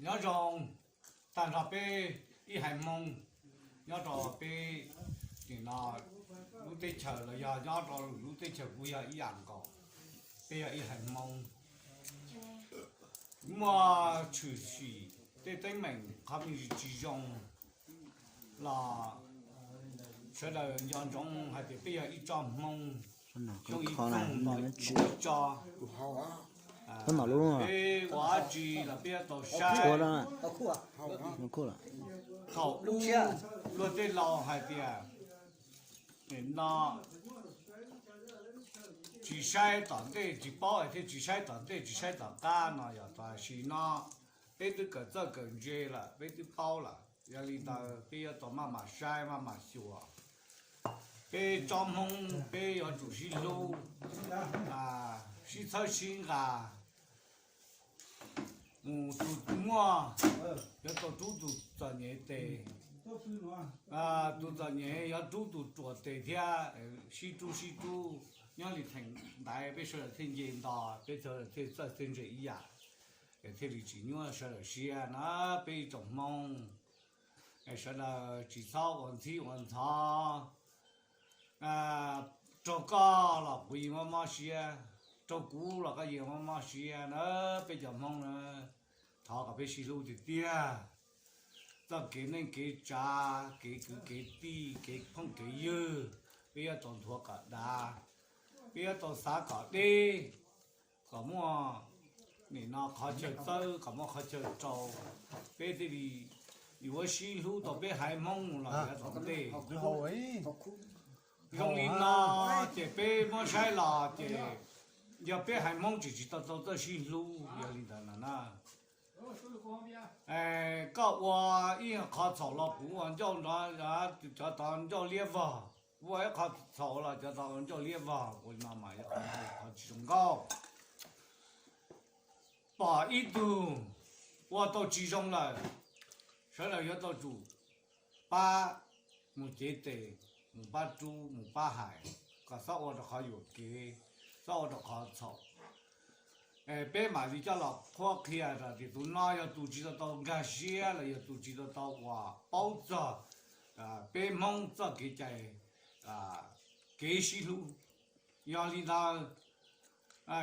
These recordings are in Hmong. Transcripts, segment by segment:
Nyob zoo tag nrho peb ib haiv Hmoob nyob rau peb nim no lub teb chaws los yog nyob rau lwm lub teb chaws kuj yog ib yam nkaus. Peb yog ib haiv Hmoob muaj tshwm sim tej teeb meem qhov me ntsis tsis zoo los sawv daws nco ntsoov hais tias peb yog ib tsob Hmoob, xyoo ib txoog los ib tsob. Peb ua dab tsi los peb yuav tau saib. Thaum ub luag tej laus hais tias no tsis saib tom ntej tsis paub es thiaj tsis saib tom ntej tsis saib tom qab no yog tam sim no peb twb kawm txawj kawm ntse lawm peb twb paub lawm. Yog li ntawd peb yuav tau maj mam saib maj mam xyuas. Peb tsob Hmoob peb yuav tsum sib hlub, sib txhawb sib nqa. Mus tus muaj yuav tau rub tus txom nyem tes, tus txom nyem yuav rub tus ruam tes thiab, sib rub sib rub nyob li theem ntaiv peb sawv daws thiaj nce nto, peb sawv daws thiaj txawj thiaj ntse ib yam, thiaj li tsis nyuaj sawv daws siab na. Peb ib tsoom Hmoob sawv daws tsis txhob ua ntxhib ua ntxhov. Raug koj los kuv yeej mob mob siab, raug kuv los koj yeej mob mob siab na. Peb cov Hmoob na, thov kom peb sib hlub tiag tiag. Txoj kev neej kev tsav, kev kwv kev tij, kev phooj kev ywg, peb yuav tau nthuav kom dav, peb yuav tau xav kom deb, kom muaj nim no qhov chaw txawb, kom muaj qhov chaw rau, peb thiaj li yuav sib hlub tau peb haiv Hmoob mus los yav tom ntej. Zoo li no ces peb muab saib los ces yog peb haiv Hmoob tseem tsis tau tau txawj sib hlub. Yog li ntawd no na, koj ua ib qho txhaum los kuv ua ncauj nrov, cov tod ncauj liab vog, kuv ua ib qho txhaum los cov tod ncauj liab vog, ua li no mas yog qhov tsis zoo nkauj. Pom ib tug ua tau tsis zoo lawm, sawv daws yuav tau tsum pab mus cev tes, mus pab rub, mus pab hais, kom txhob ua rau qhov yuam kev, txhob ua rau qhov txhaum. Peb mam li coj los qhuab qhia tias tus no yog tus tsis tau tau nkag siab los yog tus tsis tau tau uas paub txog peb Hmoob txoj kev cai, kev sib hlub. Yog li ntawd,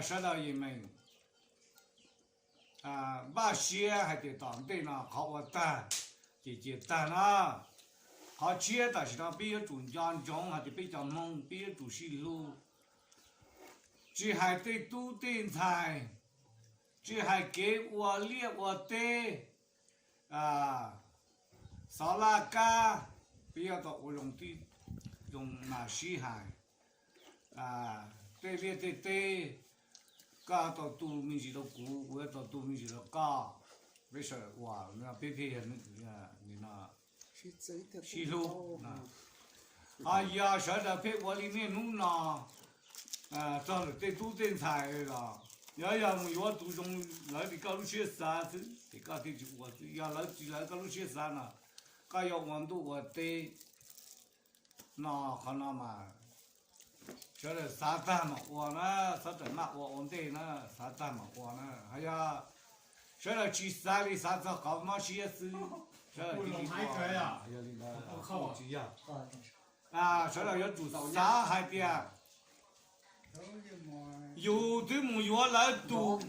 sawv daws yeej meem npaj siab hais tias tom ntej no qhov ua tag ces cia tag na. Qhov tshiab tam sim no peb yuav tsum nco ntsoov hais tias peb cov Hmoob peb yuav tsum sib hlub, tsis hais tej tub tej ntxhais, tsis hais kev ua liaj ua teb, xov laj kab, peb yuav tau ua zoo tib zoo mas sib hais. Tej liaj tej teb, koj yuav tau tu me ntsis rau kuv, kuv yuav tau tu me ntsis rau koj, peb sawv daws ua, peb thiaj yog sib hlub. Ho yog sawv daws pheej ua li niaj hnub no, txog ntawm tej tub tej ntxhais los, yog yog mus yuav tus zoo, lawv tias koj lub siab xav xwb ces koj thiaj tsis ua xwb, yog lawv tsis lawv koj lub siab xav no, koj yuav ua ntuj ua teb no. Qhov no mas sawv daws xav tag mam ua na, txhob tawm maj ua ua ntej na, xav tag mam ua na. Ho yog sawv daws tsis xav li, xav txog qhov mob siab xwb, sawv daws cia li ua. Yog li ntawd tsis yog, sawv daws yuav tsum xav hais tias yus twb mus yuav lawv tus,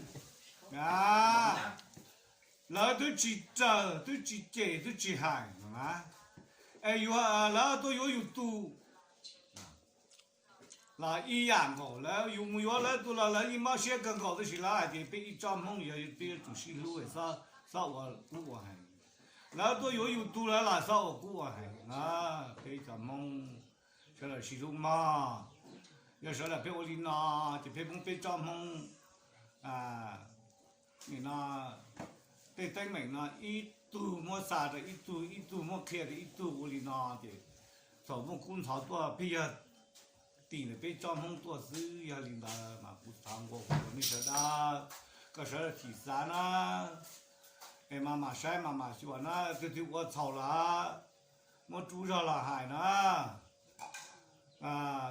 lawv twb tsis raws, twb tsis cem, twb tsis hais, es yuav lawv tuaj yuav yus tus los ib yam nkaus, lawv yus mus yuav lawv tus los lawv yeej mob siab kawg nkaus, tab sis lawv hais tias peb ib tsob Hmoob yog peb yuav tsum sib hlub, txhob ua kub ua heev. Lawv tuaj yuav yus tus lawv los txhob ua kub ua heev na. Peb cov Hmoob sawv daws sib hlub mog. Yog sawv daws peb ua li no ces peb Hmoob peb tsob Hmoob nim no tej teeb meem no ib tug muab xa rau ib tug, ib tug muab qhia rau ib tug, ua li no ces thaum muaj kub ntxhov tuaj peb yog tim ntawm peb tsob Hmoob tuaj xwb. Yog li ntawd mas kuv thov nqua hu rau nej sawv daws, kom sawv daws thim xav na, es maj mam saib maj mam xyuas na, twg twg ua txhaum lawm muab rub zog los hais na.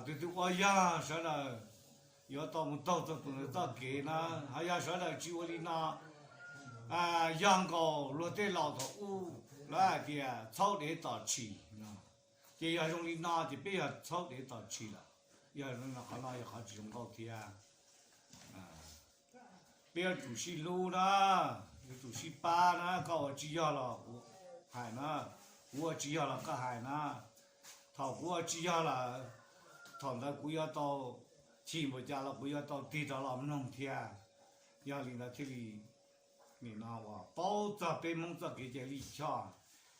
Twg twg ua yog sawv daws yuav tau mus taug txog tus ntawd txoj kev na. Ho yog sawv daws tsis ua li no, Yog nkaus luag tej laus thaum ub lawv hais tias txhaub dev tom tshis, ces yog zoo li no ces peb yog txhaub dev tom tshis lawm. Yog qhov no yog qhov tsis zoo nkauj thiab. Peb yuav tsum sib hlub na, yuav tsum sib pab na, koj ua tsis yog los kuv hais na, kuv ua tsis yog los koj hais na. Thaum kuv ua tsis yog lawm, thaum ntawd kuv yuav tau chim npaum cas los kuv yuav tau tig rov los mloog thiab. Yog li ntawd thiaj li nim no uas paub txog peb Hmoob txoj kev cai lij choj,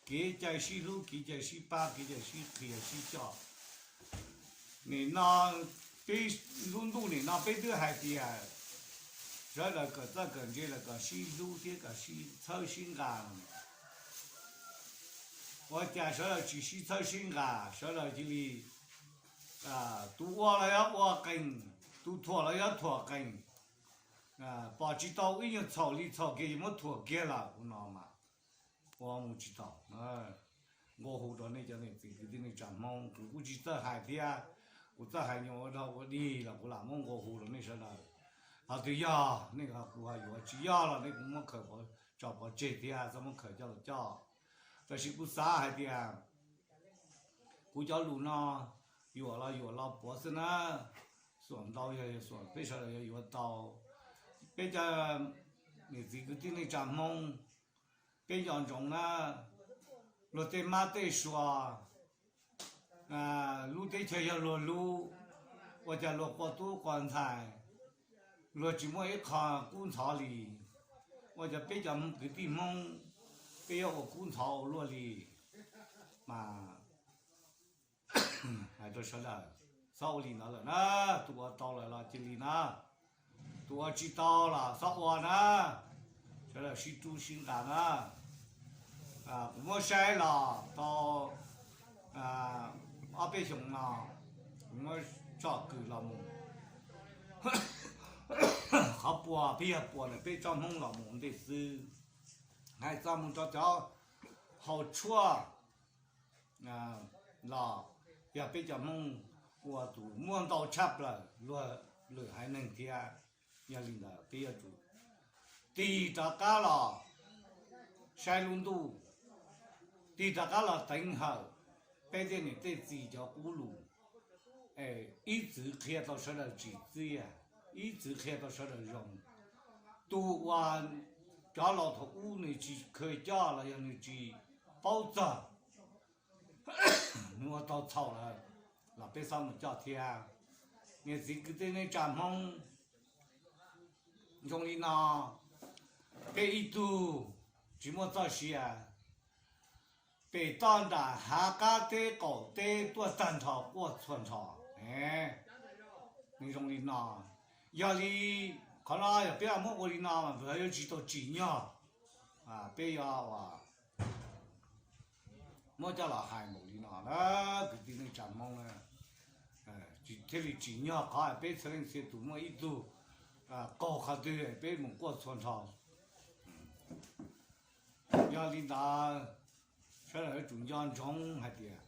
kev cai sib hlub, kev cai sib pab, kev cai sib qhia sib coj. Nim no peb lub ntuj nim no peb twb hais tias sawv daws kawm txawj kawm ntse lawm kom sib hlub thiab kom sib txhawb sib nqa. Ua cas sawv daws tsis sib txhawb sib nqa, sawv daws cia li tus ua los yuav ua qees, tus thuam los yuav thuam qees. Pom tsis tau ib nyuag txhaum li txhaum kiag yuav muab thuam kiag lawm, ua no mas ua mus tsis tau. Nqua hu rau nej cov niam txiv kwv tij neej tsa Hmoob, kuv kuj tsis txawj hais thiab, kuv txawj hais nyuag ua dog ua dig los kuv lam muab nqua hu rau nej sawv daws. Qhov twg yog nej ho kuv ho yuav, tsis yog los nej kuv muab khaws tso pov tseg thiab txhob muab khaws coj los coj. Tab sis kuv xav hais tias kuv cov lus no yuam los yuam los puav xwb na, xuam ntau yog xuam, peb sawv daws yuav yuav tau. Peb cov niam txiv kwv tij neej tsa Hmoob, peb nco ntsoov na, luag tej mab tej sua, lub teb chaws yog luag lub, ua cas luag quaj tub quaj ntxhais, luag tsis muaj ib qho kub ntxhov li, ua cas peb cov kwv tij Hmoob peb yuav ua kub ntxhov ua luaj li? Mas hais rau sawv daws, txhob ua li ntawd lawm na. Tus ua tau lawm los cia li na, tus ua tsis tau los txhob ua na. Sawv daws sib rub sib nqa na. Kuv muab saib los tau ob peb xyoos no, kuv muab tsom kwm los mus, qhov puas peb yog puas ntawm peb tsob Hmoob los mus ntej xwb. Hais txog mus rau cov haus tshuaj los yog peb cov Hmoob ua tus muaj ntau tshaj plaws luag lwm haiv neeg thiab. Yog li ntawd peb yuav tsum tig rov qab los saib lub ntuj, tig rov qab los teev hawm peb tej niam tej txiv cov qub lus, ib txwv qhia tau sawv daws tsim txiaj, ib txwv qhia tau sawv daws zoo. Tus uas cov laus thaum ub nws tsis khaws coj los yog nws tsis paub txog, nws ua tau txhaum lawm los peb txhob mus coj thiab. Niam txiv kwv tij neej tsa Hmoob, zoo li no, peb ib tug tsis muaj txoj sia, pem toj nram hav qab teb qaum teb tuaj tag nrho quaj txhua nrho. Nws zoo li no, yog li qhov no yog peb muab ua li no mas yuav tsis tau tsim nyog. Peb yuav muab coj los hais npaum li no na, kwv tij neej tsa Hmoob na, thiaj li tsim nyog qhov peb txhua leej txhia tus muaj ib tug qaug qhov twg peb mus quaj txhua nrho. Yog li ntawd, sawv daws yuav tsum nco ntsoov hais tias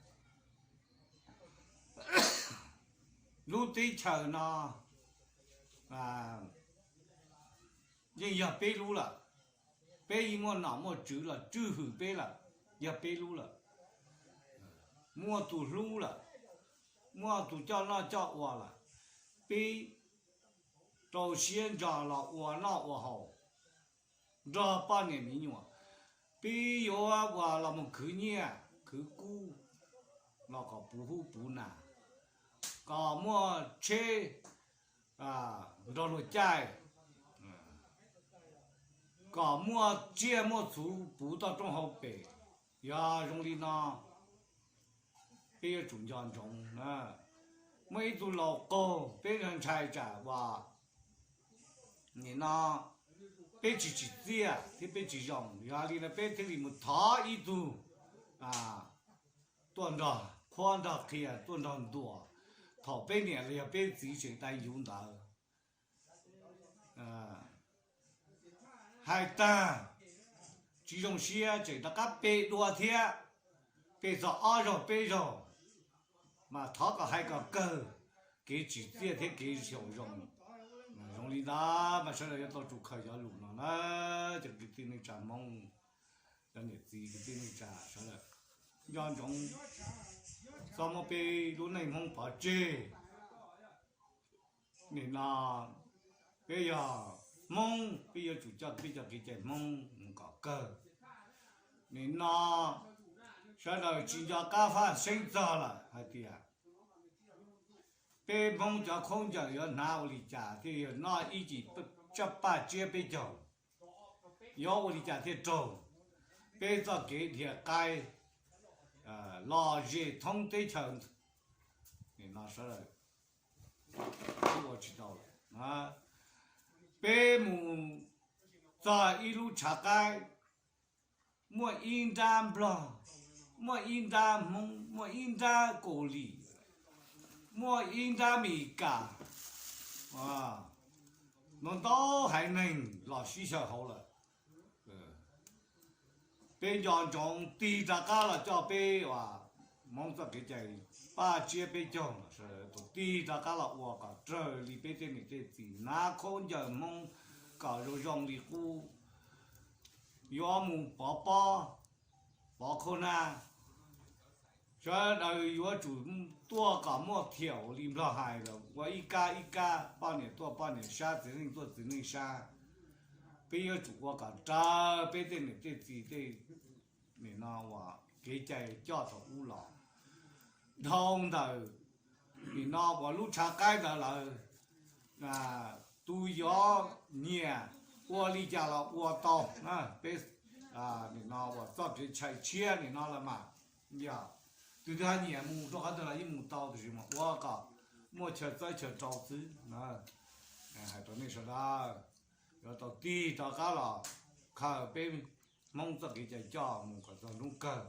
lub teb chaws no yeej yog peb lub lawm. Peb yeej muaj nom muaj tswv los tswj hwm peb lawm, yog peb lub lawm. Muaj tus hlub lawm, muaj tus coj noj coj ua lawm. Peb rau siab ntso los ua noj ua haus nrog poj niam me nyuam. Peb yuav ua los mus khwv nyiaj khwv kub los kom puv hub puv nas, kom muaj tsheb nrog luag caij, kom muaj tsiaj muaj txhuv puv toj roob hauv pes. Yog zoo li no, peb yuav tsum nco ntsoov na. Muaj ib tug laus qaug peb ntshai tsam uas nim no peb tsis tsim txiaj thiab peb tsis zoo, yog li no peb thiaj li mus thov ib tug tuaj nrog qhuab nrog qhia, tuaj nrog ntuas. Thaum peb niam los yog peb txiv tseem dai ncuv ntawd, hais tag tsis zoo siab tseem rov qab pe dua thiab, pe txog ob zaug peb zaug, mas thov kom hais kom kawg kev tsim txiaj thiab kev xyaum zoo. Li ntawd mas sawv daws yuav tau tsum khaws cov lus no na, cov kwv tij neej tsa Hmoob, cov niam txiv kwv tij neej tsa sawv daws, nco ntsoov txhob muab peb lub neej Hmoob pov tseg. Nim no peb yog Hmoob, peb yuav tsum coj peb cov kev cai Hmoob mus kom kawg. Nim no sawv daws tsis nco qab faj seeb txog lawm hais tias peb Hmoob cov khaub ncaws yuav hnav ua li cas thiaj yog noj ib cim tsaj paj tsiab peb caug, yuav ua li cas thiaj raug peb txoj kev dhia qaib los ze thoob teb chaws. Nim no sawv daws ua tsis tau lawm. Peb mus txog ib lub tshav qaib, muaj ib nrab Nplog, muaj ib nrab Hmoob, muaj ib nrab Kaus Lim, muaj ib nrab Amelikas, ntau ntau haiv neeg los sib xyaw hauv lawm. Peb nco ntsoov tig rov qab los coj peb uas Hmoob txoj kev cai paj tsiab peb caug, tig rov qab los ua kom raws li peb tej niam tej txiv, hnav khaub ncaws Hmoob kom zoo zoo li qub. Yuav mus pov pob, pov khaub hnab, sawv daws yuav tsum tuaj kom muaj thiaum li Nplog hais los ua ib kab ib kab, poj niam tuaj poj niam sab, txiv neej tuaj txiv neej sab. Peb yuav tsum ua kom raws peb tej niam tej txiv tej nim no uas kev cai coj thaum ub los. Dhau ntawm nim no uas lub tshav qaib ntawd lawm, tus yuav nyiam ua li cas los ua tau. Peb nim no uas txoj kev cai tshiab nim no lawm mas, yog tus twg ho nyiam mus rau qhov twg los yeej mus tau, tiam sis mas ua kom muaj chaw txawb chaw rau xwb. Hais rau nej sawv daws, yuav tau tig rov qab los khaws peb Hmoob txoj kev cai coj mus kom txog hnub kawg.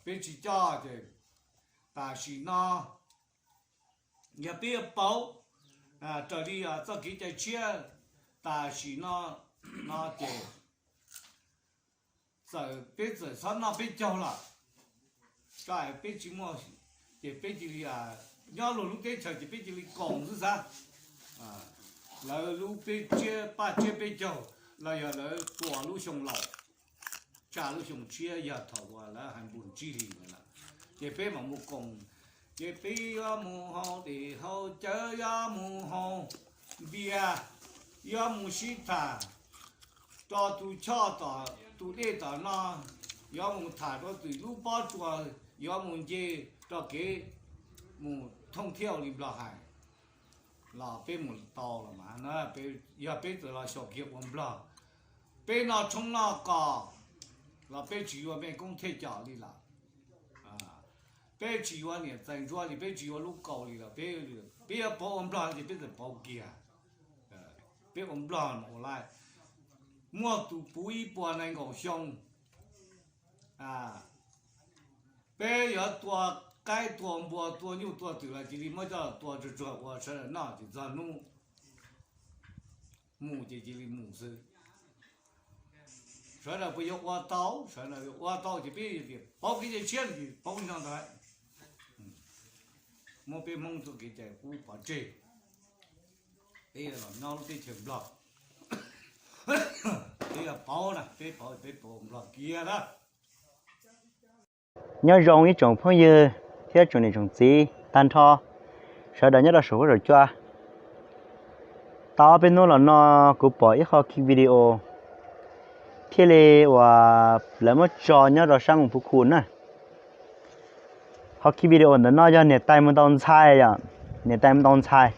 Peb tsis coj ces tam sim no yog peb yuav pauv raws li txoj kev cai tshiab tam sim no, no ces txawm peb txawm txhob noj peb caug lawm, tso peb tsis muaj, ces peb cia li nyob luag lub teb chaws ces peb cia li koom xwb xav. Lawv lub peb tsiab paj tsiab peb caug los yog lawv tua lub xyoo laus, tsa lub xyoo tshiab yog thaum uas lawv hais npus tsib hlis ntawd lawm, ces peb mam mus koom, ces peb yuav mus haus dej haus cawv, yuav mus haus npias, yuav mus sib tham rau tus choj tom tus dej tom no, yuav mus tham rau tim lub pob tsuas, yuav mus nce rau kev mus thooj thiab ua li Nplog hais los peb mus tau los mas, yog peb txawm los xyaum kiag ua Nplog, peb noj tshoob noj kos los peb tsis yuav mej koob thiaj com li lawm. Peb tsis yuav niam txais ntsuab li, peb tsis yuav lub kaus li lawm, peb yuav pauv ua Nplog ces peb txawm pauv kiag. Peb ua Nplog mus ua lawm, muaj tus puv ib puas nees nkaum xyoo, peb yuav tua qaib tua npua tua nyuj tua twm los cia li muab coj los tua tsuag tsuag ua sawv daws noj ces txog hnub mus ces cia li mus xwb. Sawv daws puas yuav ua tau? Sawv daws yuav ua tau ces peb tias pauv kev cai tshiab no ces pauv li no ntag. Muab peb Hmoob txoj kev cai qub pov tseg, peb los nyob lub teb chaws Nplog, peb yuav pauv na, peb pauv peb pauv Nplog kiag na. Nyob zoo ib tsoom phooj ywg thiab tsoom niam tsoom txiv tag nrho, sawv daws nyob rau saum huab saum cua. Tau ob peb hnub los no kuv pom ib qho ki video thiaj li uas lawv muab tso nyob rau sab Moos Phuv Khu na. Qhov ki video ntawm no yog niam tais mus ntaus ntxhais, yog niam tais mus ntaus ntxhais,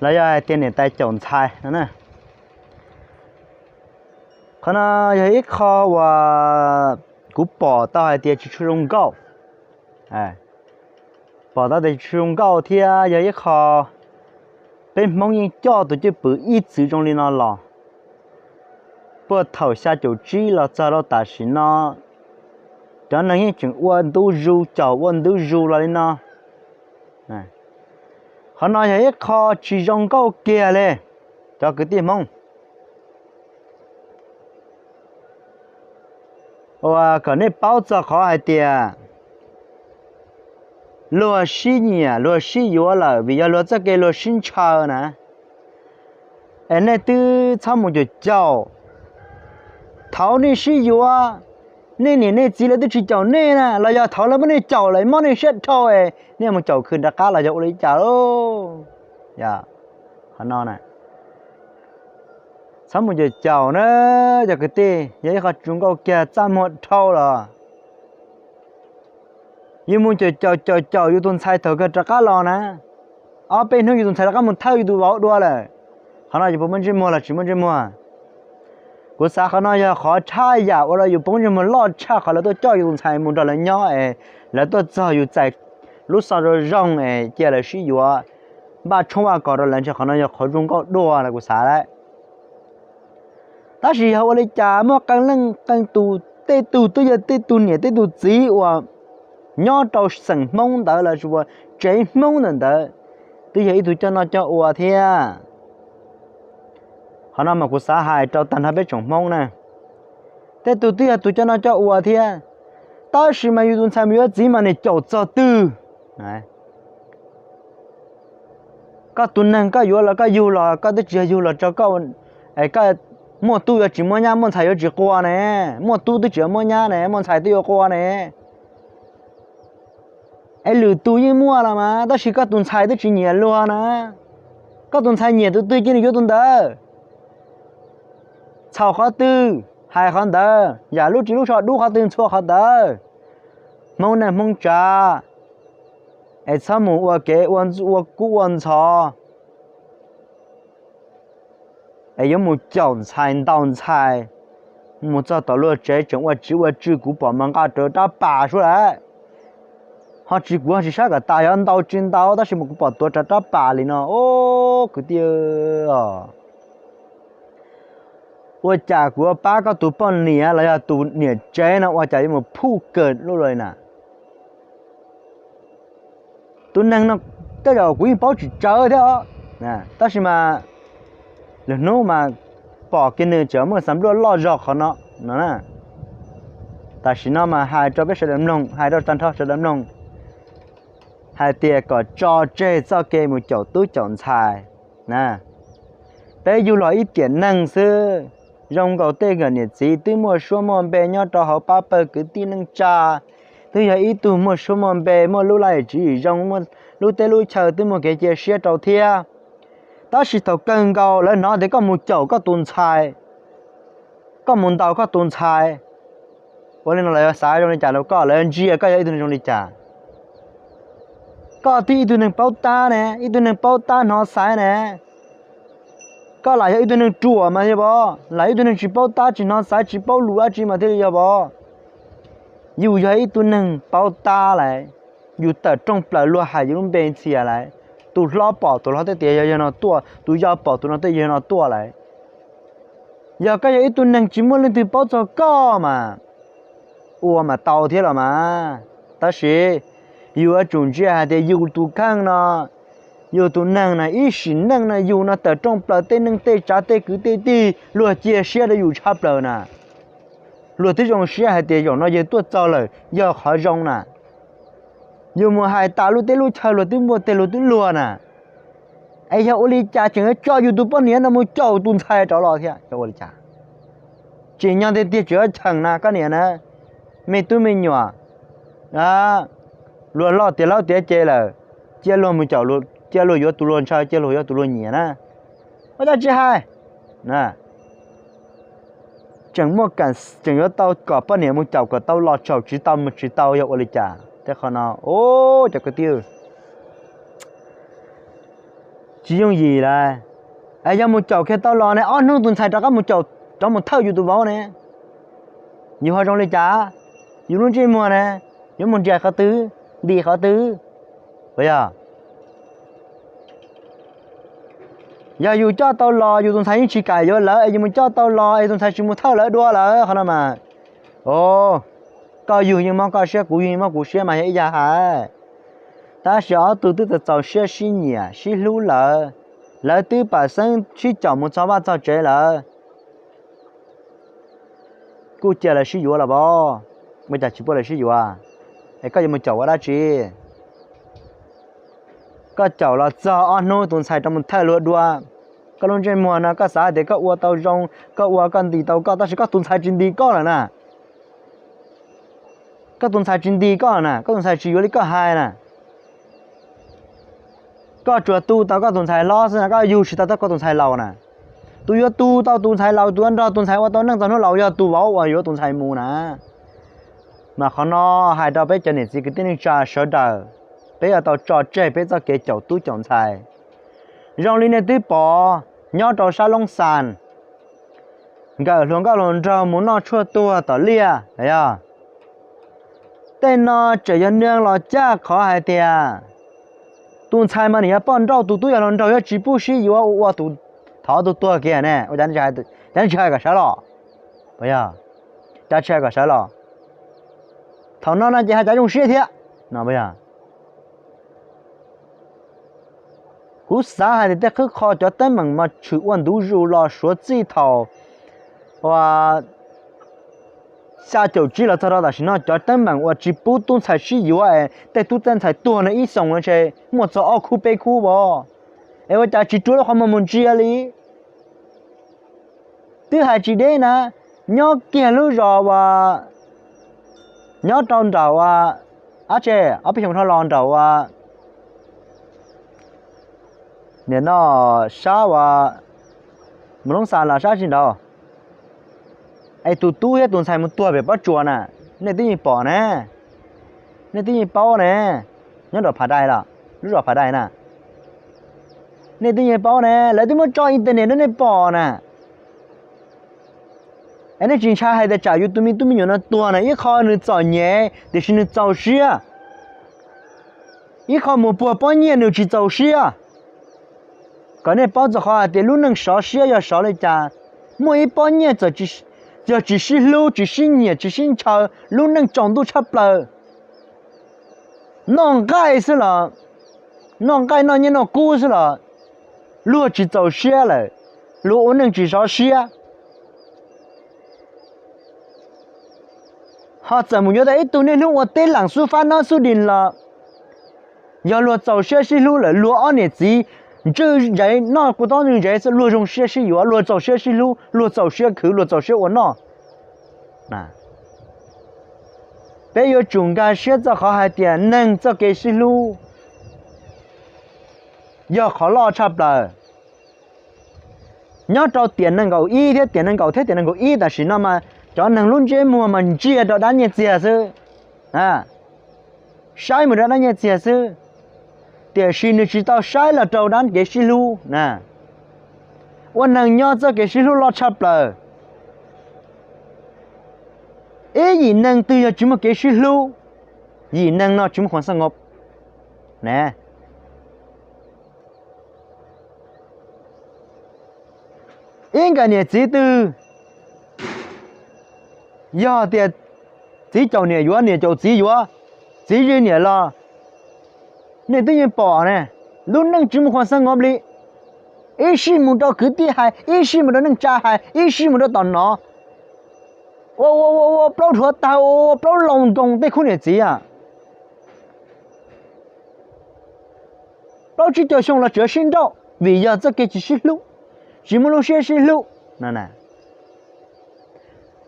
los yog hais tias niam tais caum ntxhais no na. Qhov no yog ib qho uas kuv pom tau hais tias tsis tshua zoo nkauj, pom tau tias tsis tshua zoo nkauj thiab yog ib qho peb Hmoob yeej coj tus cwj pwm ib txwm zoo li no los. Puag thaum xya caum tsib los txog rau tam sim no, cov neeg yeej tseem ua ntub zus, caum ua ntub zus los li no. Qhov no yog ib qho tsis zoo nkauj kiag li, cov kwv tij Hmoob. Uas kom nej paub txog qhov hais tias luag sib nyiam luag sib yuav lawm vim yog luag txoj kev luag sib ntshaw na. Es nej twb txhob mus caum caum. Thaum nej sib yuav, nej niam nej txiv lawv twb tsis caum nej na, los yog thaum lawv muab nej caum lawm mob nej siab dhau es nej mus caum khwv rov qab los yog ua li cas lauj? Qhov no txhob mus caum caum na, cov kwv tij, yog ib qho tsis zoo nkauj kiag, txaj muag dhau los. Yus mus caum caum caum caum yus tus ntxhais thaum kawg rov qab los na, ob peb hnub yus tus ntxhais rov qab mus thawj yus tus vauv dua lawm. Qhov no yus puas muaj ntsej muag los tsis muaj ntsej muag? Kuv xav qhov no yog qhov tshaj yam ua rau yus poob ntsej muag loj tshaj qhov lawv tuaj coj yus tus ntxhais mus nrog lawv nyob es lawv tuaj txog yus txais lub xov zoo zoo es cia lawv sib yuav, npaj tshoob vaj kos rau lawv, ntshe qhov no yog qhov zoo nkauj dua los kuv xav lawm. Tab sis yog ua li cas muaj qee leej qee tus, tej tug twb yog tej tug niam tej tug txiv uas nyob rau xeem Hmoob ntawd los sis uas tsev Hmoob ntawm ntawd, twb yog ib tug coj noj coj ua thiab. Qhov no mas kuv xav hais rau tag nrho peb tsoom Hmoob na, tej tug twb yog tus coj noj coj ua thiab, tab sis mas yus tus ntxhais mus yuav txiv mas nws caum txog twg? Koj tus neeg koj yuav los koj yug los koj twb tsis yog yug los rau koj, es koj muaj tub yuav tsis muab nyab, muaj ntxhais yuav tsis qua ne, muaj tub twb tsis muab nyab ne, muaj ntxhais twb yuav qua ne. Es lwm tus yeej muaj los mas, tab sis koj tus ntxhais twb tsis nyiam luag na. Koj tus ntxhais nyiam tus twg cia nws yuav tus ntawd. Txhaum qhov twg hais qhov ntawd, yam lub ris lub tsho dub qhov twg ntxhua qhov ntawd. Hmoob neej Hmoob tsav, es txhob mus ua kev ua kub ua ntxhov, es yuav mus caum ntxhais ntaus ntxhais, mus txog tom luag tsev tseem ua tsiv ua tsw, kuv pom mas nqa rawv rab pas suab lawm. Ho tsis, kuv ho tsis saib kom tas yog ntaus tsis ntaus, tab sis mas kuv pom tuav rawv rab pas li no, o, kwv tij, ua cas kuv yuav pab koj tus poj niam los yog tus niam tsev no ua cas yuav mus phuj kawg lub li na. Tus neeg no tej zaum kuv yeej paub tsis tsawv thiab os, tab sis mas lwm hnub mas pom kiag nws tseem muaj xam npluaj loj zog qhov no no na. Tam sim no mas hais rau peb sawv daws mloog, hais rau tag nrho sawv daws mloog hais tias kom tso tseg txoj kev mus caum tub caum ntxhais na. Peb yug los ib tiam neeg xwb, zoo nkaus tej nkawm niam txiv twb muaj suab muaj npe nyob rau hauv pab pawg kwv tij neej tsa, twb yog ib tug muaj suab muaj npe, muaj lub laj tswv yim zoo, muaj lub teb lub chaw twb muaj kev cia siab rau thiab. Tab sis thaum kawg nkaus lawv hnov tias koj mus caum koj tus ntxhais, koj mus ntaus koj tus ntxhais, ua li no lawv yuav xav zoo li cas rau koj, lawv yuav ntsia koj yog ib tug neeg zoo li cas? Koj twb ib tug neeg paub tab ne, ib tug neeg paub tab hnov xaiv ne. Koj lam yog ib tug neeg ruam mas yog pov, lam ib tug neeg tsis paub tab tsis hnov xaiv tsis paub lus dab tsi mas thiaj li yog pov. Yus yog ib tug neeg paub tab lawm, yus tawm rooj plaws luag hais yus lub npe ntxias lawm, tus hlob pom tus hlob thiaj tias yog yog no tuaj, tus yau pom tus no thiaj yog yog no tuaj lawm. Yog koj yog ib tug neeg tsis muaj leej twg paub txog koj mas ua mas tau thiab los mas. Tab sis yus yuav tsum ntsia hais tias yus tus kheej no, yus tus neeg no ib sim neej no yus no tawm rooj plaws tej neej tej tsav tej kwv tej tij luag cia siab rau yus tshaj plaws na. Luag twb zoo siab hais tias zaum no yawg tuaj txog lawm yog qhov zoo na. Yus mus hais tas lub teb lub chaw luag twb npuaj teg luag twb luag na. Es yog ua li cas tseem yuav tso yus tus poj niam no mus caum tus ntxhais rov los thiab, yog ua li cas? Tsim nyog tiag tiag tseem yuav cheem na koj niam na, me tub me nyuam, luag loj tiav hlob tiav ce lawm, cia luag mus caum, cia luag yuav tus luag ntshaw, cia luag yuav tus luag nyiam na. Ua cas tsis hais? Tseem muaj, tseem yuav tau kom poj niam mus caum kom tau los tsaum tsis tau mus tsis tau, yog ua li cas? Tej qhov no, cov kwv tij, tsis yooj yim lawm. Es yog mus caum kiag tau los ne, ob hnub tus ntxhais rov qab mus caum, rov mus thawj yus tus vauv ne, yus ho zoo li cas? Yus lub ntsej muag ne, yuav mus nriam qhov twg, ntim qhov twg? Puas yog? Yog yus coj tau los yus tus ntxhais yeej tsis kam yuav lawv es yus mus coj tau los es tus ntxhais tsis mus thawj lawv dua lawm, qhov no mas, o, koj yug yeej mob koj siab, kuv yug yeej mob kuv siab mas yog ib yam hais. Tab sis ob tug twb txaus siab sib nyiam sib hlub lawm, lawv twb pam xeeb sib caum mus txog vaj txog tsev lawm, kuj cia lawv sib yuav los pov, ua cas tsis pub lawv sib yuav? Es koj yuav mus caum ua dab tsi? Koj caum los txog ob hnub tus ntxhais rov mus thawj luag dua, Koj lub ntsej muag no koj xav hais tias koj ua tau zoo, koj ua koj nti tau koj, tab sis koj tus ntxhais tsis nti koj lawm na. Koj tus ntxhais tsis nti koj na, koj tus ntxhais tsis yuav li koj hais na. Koj tsuas tu tau koj tus ntxhais hlob xwb na, koj yug tsis tau koj tus ntxhais laus na. Tus yuav tu tau tus ntxhais laus, tus yuav nrog tus ntxhais ua tau neej txog hnub laus yog tus vauv uas yuav tus ntxhais mus na. Mas qhov no hais rau peb cov niam txiv kwv tij neej tsa sawv daws, peb yuav tau tso tseg peb txoj kev caum tub caum ntxhais. Zoo li nej twb pom nyob rau sab Loob Xas, nkawm hluas nkauj hluas nraug mus noj tshuaj tuag tom liaj yog. Tej no tseem yog neeg los caj qhov hais tias tus ntxhais mas nws yog poj nrauj, tus tub yog hluas nraug, yuav tsis pub sib yuav ua ua tus thov tus tuag kiag ne. Ua cas nej tsis hais kom sawv los? Yog cas tsis hais kom sawv los? Thaum no no ces hais cas zoo siab thiab no. Kuv xav hais tias tej qhwb qho cov teeb meem mas tshwm ua ntu zus los suav txij thaum uas xya caum tsib los txog rau tam sim no, cov teeb meem uas tsis pub tub ntxhais sib yuav es tej tub tej ntxhais tuag no ib xyoos no ntshe muaj txog ob khub peb khub as. Es ua cas tsis rua lub qhov muag mus ntsia li? Twb hais tsis deb na, nyob kiag lub zos uas nyob rau nraum uas, ab tse, ob peb xyoos dhau los nraum uas nim no sab uas mus Loob Xas los sab tsis nraud, es tus tub thiab tus ntxhais mus tuag pem pob tsuas na, nej twb yeej pom ne, nej twb yeej paub ne, nyob rau Phav Dais los lub zos Phav Dais na, nej twb yeej paub ne, lawv twb muab tso internet rau nej pom na. Es nej tsis ntshai hais tias tsam yus tus me tub me nyuam no tuag na, ib qho nws txom nyem tiam sis nws txaus siab, ib qho mus puag pob nyiaj nws tsis txaus siab. Kom nej paub txog qhov hais tias lub neej sov siab yog sov li cas. Muaj ib pob nyiaj txawm yog tsis sib hlub, tsis sib nyiam, tsis sib ntshaw, lub neej tsaus ntuj tshaj plaws, noj nqaij xwb los, noj nqaij noj nyiaj noj kub xwb los luag tsis txaus siab lawm, luag ua neej tsis sov siab. Ho txawm mus yuav tau ib tug niaj hnub ua teb lam xub fab nab xub dis los, yog luag txaus siab sib hlub lawm, luag ob niam txiv ntswj ntsev noj kua txob ntswj ntsev xwb, luag zoo siab sib yuav, luag txaus siab sib hlub, luag txaus siab khwv, luag txaus siab ua noj. Peb yuav tsum nkag siab txog qhov hais tias neeg txoj kev sib hlub yog qhov loj tshaj plaws. Nyob rau tiam nees nkaum ib thiab tiam nees nkaum thiab tiam nees nkaum ib tam sim no mas cov neeg lub ntsej muag mas ntsia rau dab nyiaj txiag xwb, saib mus rau dab nyiaj txiag xwb, tiam sis nws tsis tau saib los rau dab kev sib hlub na. Ua neeg nyob txoj kev sib hlub loj tshaj plaws. Ib yim neeg twg yog tsis muaj kev sib hlub, yim neeg no tsis muaj khuas xab nkob ne. Ib nkawm niam txiv twg yog tias txiv caum niam yuav, niam caum txiv yuav, txiv zij niam los, nej twb yeej pom ne, lub neej tsis muaj khuas xab nkob li. Ib sij mus rau kwv tij hais, ib sij mus rau neej tsa hais, ib sij mus rau tom nov, ua ua ua ua plaub dhuav tag, ua ua plaub laus nkoos tej khub niam txiv a. Plaub tsib caug xyoo los tseem sib nrauj vim yog txoj kev tsis sib hlub, tsis muaj lub siab sib hlub.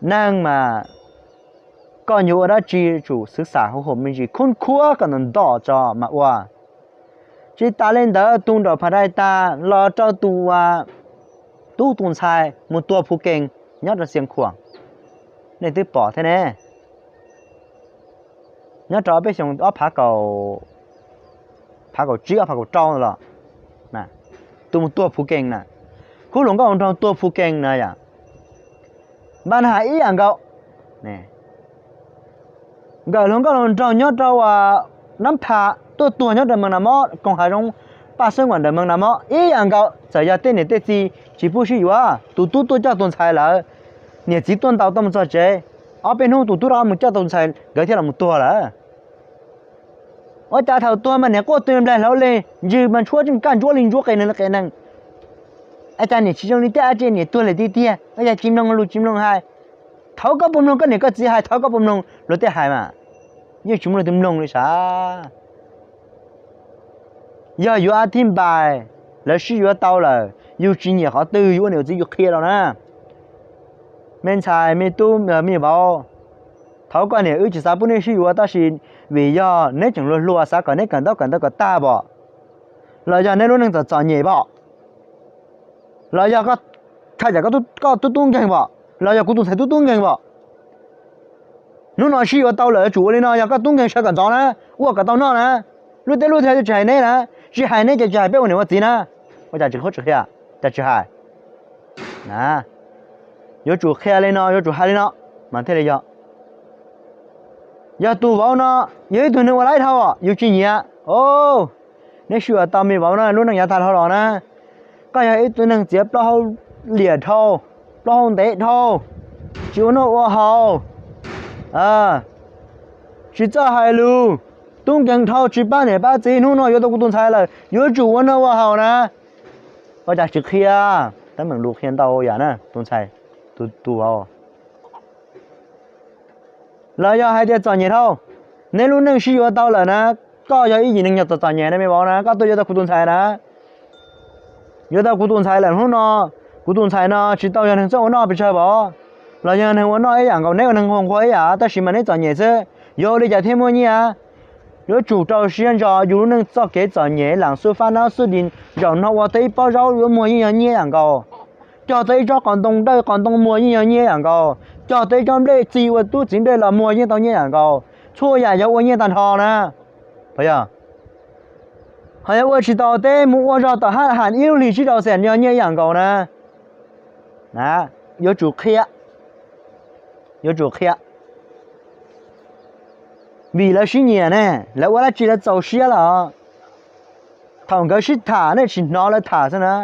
Neeg mas koj yuav ua dab tsi tsum xwv xam hauv hauv me ntsis khub khuab kom nws ntom tso mas ua. Tsis tas li ntawd tus nraum Phav Dais tag los rau tus tub tus ntxhais mus tua Phu Kees nyob rau Xiav Khuam, nej twb pom thiab ne. Nyob rau peb xyoo ob phav kaum, phav kaum tsib ob phav kaum rau los, tus mus tua Phu Kees na, khub hluas nkauj hluas nraug tua Phu Kees na yom. Npaj na hais ib yam nkaus, nkawm hluas nkauj hluas nraug nyob rau Nab Pha tuaj tuag nyob rau Mees Nas Mob, koog hav zoov paj xeeb uas ntawm Mees Nas Mob ib yam nkaus, txawm yog tej niam tej txiv tsis pub sib yuav, tus tub tuaj coj tus ntxhais lawm, niam txiv tuaj ntaus tuaj mus txog tsev, ob peb hnub tus tub rov qab mus coj tus ntxhais nkawd thiaj los mus tuag lawm. Ua cas thaum tuag mas niam quaj tu nplaig hlauv li, ntsws mas ntshuab tseem kaj ntsuab li ntsuab qe neeg li qe neeg. Ua cas niam tsis zoo li thiab, ab tsi niam tuag lawm tiag tiag, ua cas tsis mloog lus tsis mloog hais. Thaum koj puas mloog koj niam koj txiv hais, thaum koj puas mloog luag tej hais mas, yeej tsis muaj leej twg mloog li sav. Yog yuav a thib npais, Lawv sib yuav tau lawm, yus tsis nyiam qhov twg yus ua niam txiv yus qhia los na. Me ntxhais me tub me vauv, thaum koj niam wb tsis xav pub nej sib yuav tab sis vim yog neb tseem hluas hluas xav kom neb kawm ntaub kawm ntawv kom tag pom, los yog neb lub neej txom txom nyem pom, los yog koj thaij tsam koj tub tub nkeeg pom, los yog kuv tus ntxhais tub tub nkeeg pom. Hnub no sib yuav tau lawm yuav tsum ua li no, yog koj tub nkeeg sawv kom ntxov na, ua kom tau noj na. Lub teb lub chaw tsis hais neb na, tsis hais neb ces tsis hais peb ua niam ua txiv na. Ua cas tsis qhuab tsis qhia, cas tsis hais? Yuav tsum qhia li no, yuav tsum hais li no mas thiaj li yog. Yog tus vauv no yog ib tug neeg ua laib dhau, yus tsis nyiam. Neb sib yuav tau me vauv no lub neej yav tag dhau los na, koj yog ib tug neeg txiav plaub hau liam dhau, plaub hau ntev dhau, tsis ua noj ua haus, tsis txawj hais lus, tub nkeeg dhau tsis pab niam pab txiv, hnub no yuav tau kuv tus ntxhais lawm yuav tsum ua noj ua haus na. Ua cas tsis qhia? Teeb meem lus qhia ntau yam na, tus ntxhais, tus, tus vauv. Los yog hais tias txom nyem dhau, neb lub neej sib yuav tau lawm na, koj yog ib yim neeg nyuag txom txom nyem na me vauv na, koj tuaj yuav tau kuv tus ntxhais na. Yuav tau kuv tus ntxhais lawm hnub no, kuv tus ntxhais no tsis tau yog neeg txawj ua noj pes tsawg pom, los yog neeg ua noj ib yam nkaus neb ua neeg nquag nquag ib yam tab sis mas neb txom nyem xwb, yuav ua li cas thiaj muaj nyiaj? Yuav tsum rau siab ntso, yus lub neej txoj kev txom nyem lam xub fab nab xub di, zaum no ua tau ib pob zaub yuav muag yeej yog nyiaj yam nkaus, cog tau ib tsob qos ntoo dawj qos ntoo muag yeej yog nyiaj yam nkaus, cog tau ib tsob nplej txi ua tub txiv nplej los muag yeej tau nyiaj yam nkaus, txhua yam yog ua nyiaj tag nrho na. Yog, ho yog ua tsis tau teb mus ua zog tom hab ham ib lub hlis tsib rau xees yog nyiaj ib yam nkaus na. Yuav tsum qhia, yuav tsum qhia. Vim lawv sib nyiam ne, lawv ua dab tsi lawv txaus siab lawm. Thaum nkawd sib tham nej tsis hnov lawv tham xwb na.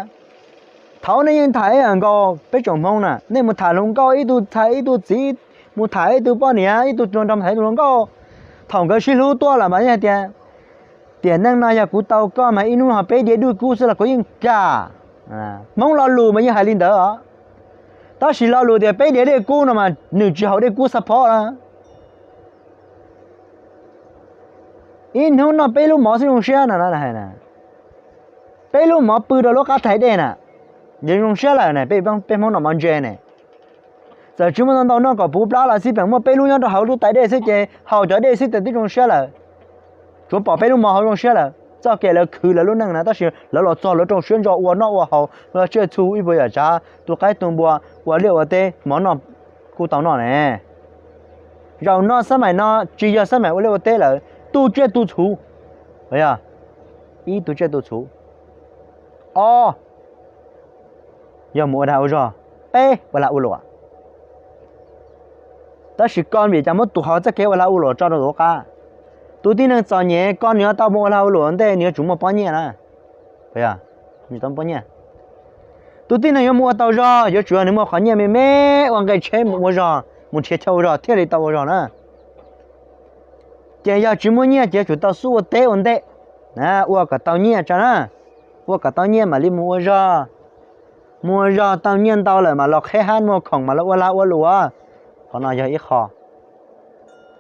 Thaum nej yeej tham ib yam nkaus, peb tsoom Hmoob na, nej mus tham hluas nkauj ib tug ntxhais ib tug txiv, mus tham ib tug poj niam ib tug hluas nraug mus tham ib tug hluas nkauj, thaum nkawd sib hlub tuaj los mas yeej hais tias, tiam neej no yog kuv tau koj mas ib hnub ho peb diav dej kub xwb los kuv yeej kam. Hmoob lo lus mas yeej hais li ntawd os. Tab sis lo lus tias peb diav dej kub no mas nws tsis haus dej kub xab phob na. Ib hnub noj peb lub mov xwb zoo siab no na. Peb lub mov pw rau lub qab tais dej na, yeej zoo siab lawm ne, peb Hmoob noj mov ntse ne. Txawm tsis muaj ntau ntau noj kom puv plab los xij peem muaj peb lub nyob rau hauv lub tais dej xwb ces haus cov dej xwb ces twb zoo siab lawm. Tsuav pom peb lub mov hauv zoo siab lawm. Txoj kev lawv khwv lawv lub neej na tab sis lawv los txog lawv rau siab ntso ua noj ua haus, ua tsiaj txhu ib puas yam tsav, tu qaib tu npua, ua liaj ua teb, mov noj kuj tau noj ne. Zaum no xab maim no tsis yog xab maim ua liaj ua teb lawm, tu tsiaj tu txhu. Yog, ib tu tsiaj tu txhu. Ob, yog mus ua dag ua zog. Peb, ua lag ua luam. Tab sis koj vim cas muab tus qhov txoj kev ua lag ua luam tso rau tus qab? Tus tib neeg txom nyem koj nws yuav tau mus ua lag ua luam ntej nws yuav tsum muaj pob nyiaj na. Pob nyiaj. Tus tib neeg yuav mus ua tau zog yuav tsum yog nws muaj qhov nyiaj me me ua nqe tsheb mus ua zog, mus nrhiav chaw ua zog thiaj li tau ua zog na. Ces yog tsis muaj nyiaj ces yuav tsum tau xub ua teb ua ntej, ua kom tau nyiaj tso na. Ua kom tau nyiaj mam li mus ua zog. Mus ua zog tau nyiaj ntau lawm mas los qheb hab muag khoom mas los ua lag ua luam. Qhov no yog ib qho.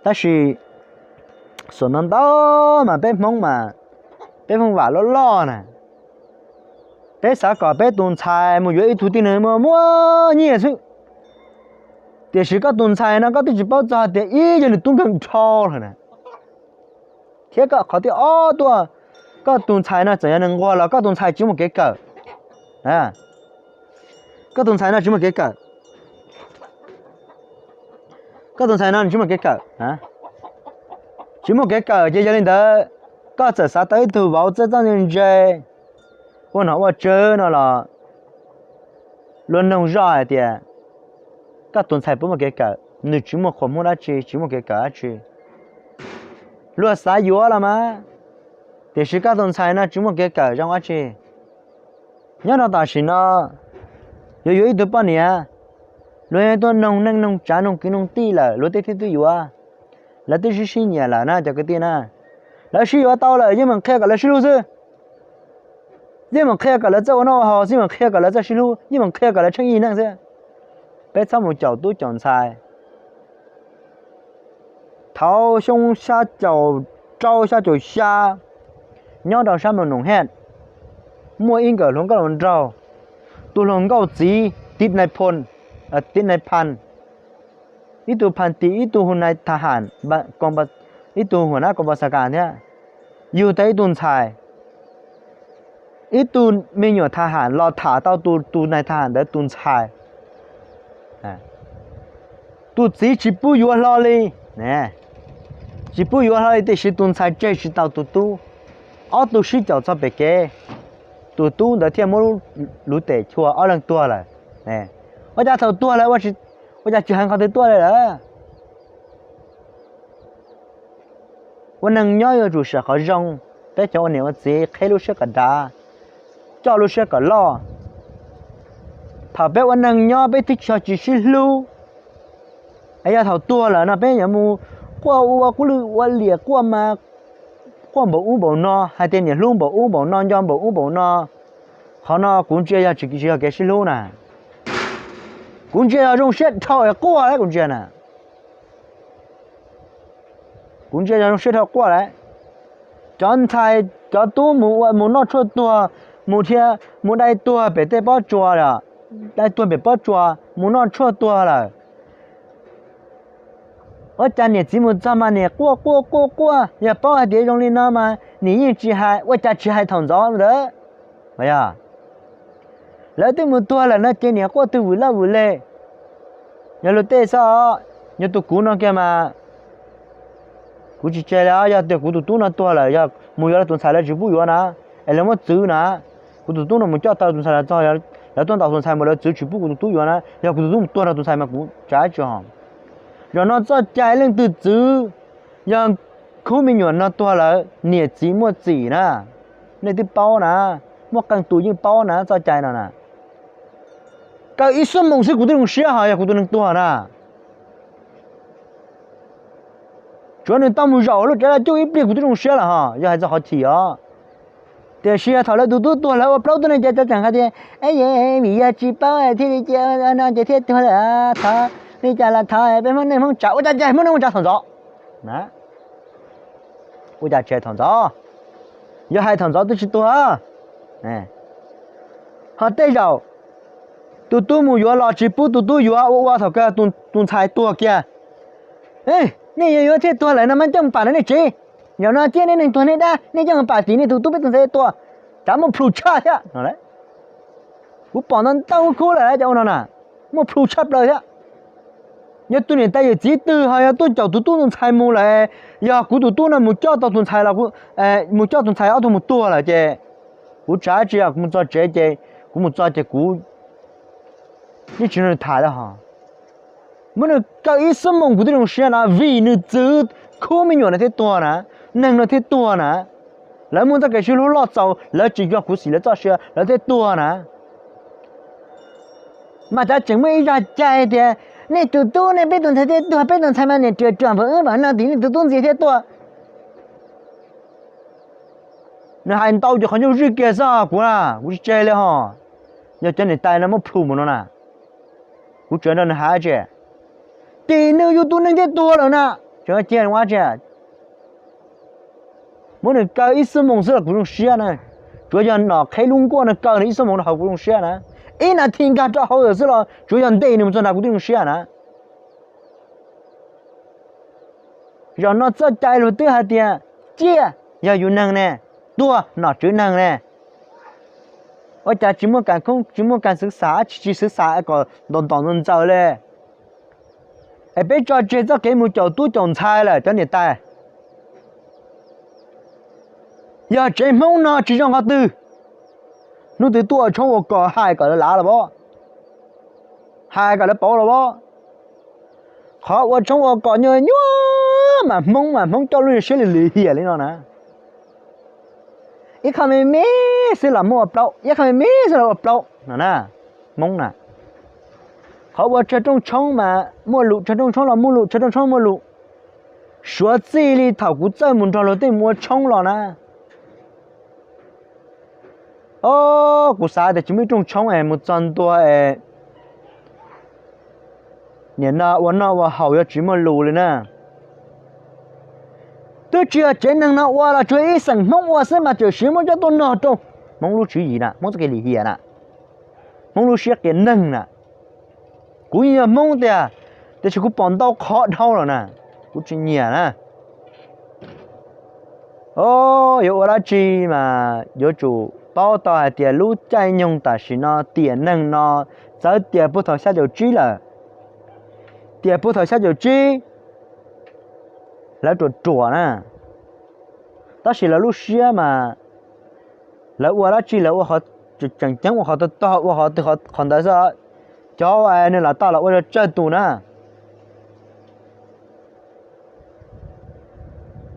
Tab sis xuam ntau ntau mas peb Hmoob mas, peb Hmoob vam loj loj na. Peb xav kom peb tus ntxhais mus yuav ib tug tib neeg muaj muaj nyiaj xwb. Tiam sis koj tus ntxhais no koj twb tsis paub txog hais tias ib yog nws tub nkeeg dhau lawm na. Thiab koj qhov thib ob tuaj, koj tus ntxhais no txawm yog nws nquag los koj tus ntxhais tsis muaj kev kawm. Koj tus ntxhais no tsis muaj kev kawm. Koj tus ntxhais no tsis muaj kev kawm. Tsis muaj kev kawm ces yog li ntawd, koj txawm xav tau ib tug vauv txawj txawj ntse ntse, ua nom ua tswv no los luag noog zoj hais tias koj tus ntxhais puas muaj kev kawm, nws tsis muaj qhuas Hmoob dab tsi, tsis muaj kev kawm dab tsi. Luag xav yuav los mas, tiam sis koj tus ntxhais no tsis muaj kev kawm zoo dab tsi. Nyob rau tam sim no, yuav yuav ib tug poj niam, luag yeej tuaj noog neej noog tsav noog kwv noog tij lawm luag thiaj twb yuav. Lawv twb sib sib nyiam lawm na cov kwv tij na. Lawv sib yuav tau lawm yeej meem qhia kom lawv sib hlub xwb. Yeej meem qhia kom lawv txawj ua noj ua haus xwb, yeej meem qhia kom lawv txawj sib hlub, yeej meem qhia kom lawv tsheej yig neej xwb. Peb txhob mus caum tub caum ntxhais. Thaum xyoo xya caum rau xya caum xya, nyob rau sab Moos Noom Hej, muaj ib nkawm hluas nkauj hluas nraug, tus hluas nkauj txiv tiv nais phoo, tiv nais phan, ib tug phan tiv, ib tug hu nais tha ham, ib tug hu nab koos pas xas kas thiab, yug tau ib tug ntxhais. Ib tug me nyuam tha ham los tham tau tus nais tha ham ntawd tus ntxhais. Tus txiv tsis pub yuav hlo li, tsis pub yuav hlo li tiam sis tus ntxhais tseg tsis tau tus tub. Ob tug sib caum txog pem kev, tus tub ntawd thiaj muab lub tes chua ob leeg tuag lawm. Ua cas thaum tuag lawm ua cas tsis hais qhov twg tuaj li lawm? Ua neeg nyob yuav tsum siv qhov zoo, peb cov ua niam ua txiv qheb lub siab kom dav, coj lub siab kom loj. Thaum peb ua neeg nyob peb twb tsis, tsis sib hlub, es yog thaum tuag lawm no peb yuav mus quaj ua qub lwj ua liam quaj mas, quaj npaum ub npaum no hais tias niam hlub npaum ub npaum no nco npaum ub npaum no. Qhov no kuv ntsia yog tsis, tsis yog kev sib hlub na. Kuv ntsia yog zoo siab dhau es quaj lawm kuv ntsia na. Kuv ntsia yog zoo siab dhau quaj lawm. Cov ntxhais cov tub mus ua, mus noj tshuaj tuag, mus dhia, mus dai tuag pem tej pob tsuas, dai tuag pem pob tsuas mus noj tshuaj tuag lawm. Ua cas niam txiv mus txog mas niam quaj quaj quaj quaj, yog paub hais tias zoo li no mas niam yeej tsis hais, ua cas tsis hais thaum ntxov ntawd? Yog lawv twb mus tuag lawm no ces niam quaj twg vwm laj vwm le. Yog luag tej xwb, yog tus kuv no kiag mas kuv tsis tseg li. Yog tias kuv tus tub no tuag lawm, yog mus yuav lawv tus ntxhais lawv tsis pub yuav na, es lawv muab txwv na, kuv tus tub no mus coj tau tus ntxhais los txog, lawv tuaj ntaus tus ntxhais mas lawv txwv tsis pub kuv tus tub yuav na, yog kuv tus tub mus tuag rau tus ntxhais mas kuv tsav tsis ho. Zaum no txoj cai leej twg txwv, yog khub me nyuam no tuag lawm niam txiv muaj txim na. Nej twb paub na, muaj qee tus yeej paub na txoj cai no na. Kaw ib xuab moos xwb kuv twb zoo siab ho yog kuv tus neeg tuag na. Tsuav nws tau mus zaum lub tsev laj cuj ib pliag kuv twb zoo siab lawm ho yog hais txog qhov chim os. Tiam sis yog thaum lawv tus tub tuag lawv ua plaub tuaj ne ces cov tseem hais tias, es, vim yog tsis paub thiaj li cia no ces thiaj tuag lawm, thov li cas los thov peb Hmoob nej Hmoob tsav, ua cas ces Hmoob nej Hmoob tsav thaum ntxov na. Ua cas tsis hais thaum ntxov? Yog hais thaum ntxov twb tsis tuag. Ho tej zaum tus tub mus yuav los tsis pub tus tub yuav, ua ua thaum kawg tus ntxhais tuag kiag. Nej yuav yuav thiaj tuag lawm no mas coj pam rau nej tsev. Zaum no ciaj nej neeg tuag nej dab, nej coj pam tim nej tus tub peb tus ntxhais tuag, tsav muaj plhus tshaj thiab no. Kuv pom ntau ntau khub lawm cov ua no na, muaj plhus tshaj plaws thiab. Yog tus niam tais yawm txiv twg ho yog tuaj caum tus tub tus ntxhais mus lawm, yog kuv tus tub no mus coj tau tus ntxhais los, mus coj tus ntxhais ob tug mus tuag lawm ces kuv tsav tsis yog kuv mus txog tsev ces kuv mus txog ces kuv yeej tsis nrog nws tham lawm ho. Muab nws kaw ib xuab moos kuv twb zoo siab na, vim nws txwv khub me nyuam no thiaj tuag na, neeg no thiaj tuag na. Lawv muaj txoj kev sib hlub loj txaus, lawv tsis yog khuv xim lawv txoj sia lawv thiaj tuag na. Mas cov tseem muaj ib zaj cai tias, nej tus tub ne peb tus ntxhais thiaj tuag, peb tus ntxhais mas niam ruam ruam npaum ub npaum no tim nej tus tub ntxias thiaj tuaj. Nws hais ntau ces qhov ncauj zij kiag xwb kuv na, kuv tsis tseg li ho. Yog cov niam tais no muab plhus mus no na, kuv tseem nrog nws hais tsi, tim nws yus tus neeg thiaj tuag lawm na, tseem cia ua tsi. Muab nws kaw ib xuab moos xwb los kuv zoo siab na. Tsuav yog nom qheb lub nkuaj no kaw nws ib xuab moos rau hauv kuv zoo siab na. Ib nas this nkag rau hauv xwb los tsuav yog ntes nws mus txog nrad kuv twb zoo siab na. Zaum no txoj cai luag twb hais tias ciaj yog yus neeg ne, tuag nom tswv neeg ne. Ua cas tsis muaj kas khoob tsis muaj kas xwv xam, tsis tsis xwv xam kom ntom ntom ntxaws ntxaws li. Es peb tso tseg txoj kev mus caum tub caum ntxhais lawm cov niam tais. Yog tsev Hmoob no tsis zoo qhov twg, hnub twg tuaj ua tshoob ua kos hais kom lawv lav los as, hais kom lawv pauv los as. Qhov ua tshoob ua kos nyuaj nyuaj mas Hmoob mas Hmoob coj lub siab lim lim hiam li no na. Ib qho me me xwb los muaj ua plaub, ib qho me me xwb los ua plaub no na. Hmoob na, qhov ua tsawg rooj tshoob mas muaj lus, tsawg rooj tshoob los muaj lus, tsawg rooj tshoob muaj lus. Suav txij li thaum kuv txawj mus nrog luag tej mus ua tshoob los na, o, kuv xav tias tsis muaj ib rooj tshoob es mus txog ntua es nim no ua noj ua haus yuav tsis muaj lus li na. Twb tsis yog tsev neeg no ua los tsuas ib xeem Hmoob ua xwb mas tseem siv muab coj tuaj nog rau Hmoob lub tswv yim na, Hmoob txoj kev lim hiam na, Hmoob lub siab qias neeg na. Kuv yeej yog Hmoob tiag, tiam sis kuv pom ntau qhov dhau lawm na, kuv tsis nyiam na. O, yuav ua dab tsi mas yuav tsum paub tau hais tias lub caij nyoog tam sim no tiam neeg no txawv tias puag thaum xya caum tsib lawm. Tias puag thaum xya caum tsib lawv ruam ruam na, tab sis lawv lub siab mas lawv ua dab tsi lawv ua qhov tseem ceeb, ua qhov tog tog, ua qhov twg qhov ntawd xwb. Cov uas nws lam tau los ua tsawg tus na,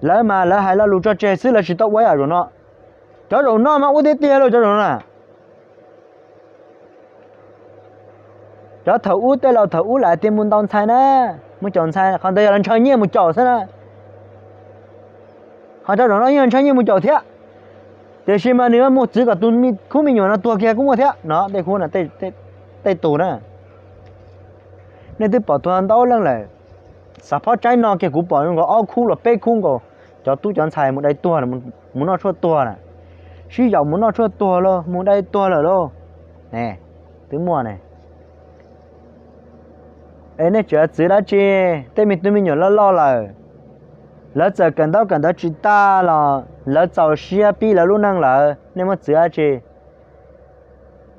lawv mas lawv hais lo lus tso tseg xwb, lawv tsis tau ua yam zaum no. Cov zaum no mas ua tiag tiag lauj, cov zaum no na. Cov thaum ub, tej laus thaum ub lam tias mus ntaus ntxhais na, mus caum ntxhais, qhov ntawd yog los ntshaw nyiaj mus caum xwb na. Ho cov zaum no yeej ntshaw nyiaj mus caum thiab, tiam sis mas nws muaj txwv kom tus khub me nyuam no tuag kiag kuj muaj thiab no, tej khub, tej tus na. Nej twb pom tuag ntau leej lawm. Xav phob tsaib no kiag kuv pom zoo nkaus ob khub los peb khub nkaus, cov tub cov ntxhais mus dai tuag, mus noj tshuaj tuag na, sib yaum mus noj tshuaj tuag lauj, mus dai tuag lawm lauj. Ne, twb muaj ne. Es nej tseem txwv dab tsi? Tej me tub me nyuam loj loj lawm, lawv txawm kawm ntaub kawm ntawv tsis tag los lawv txaus siab pib lawv lub neej lawm, nej muab txwv dab tsi?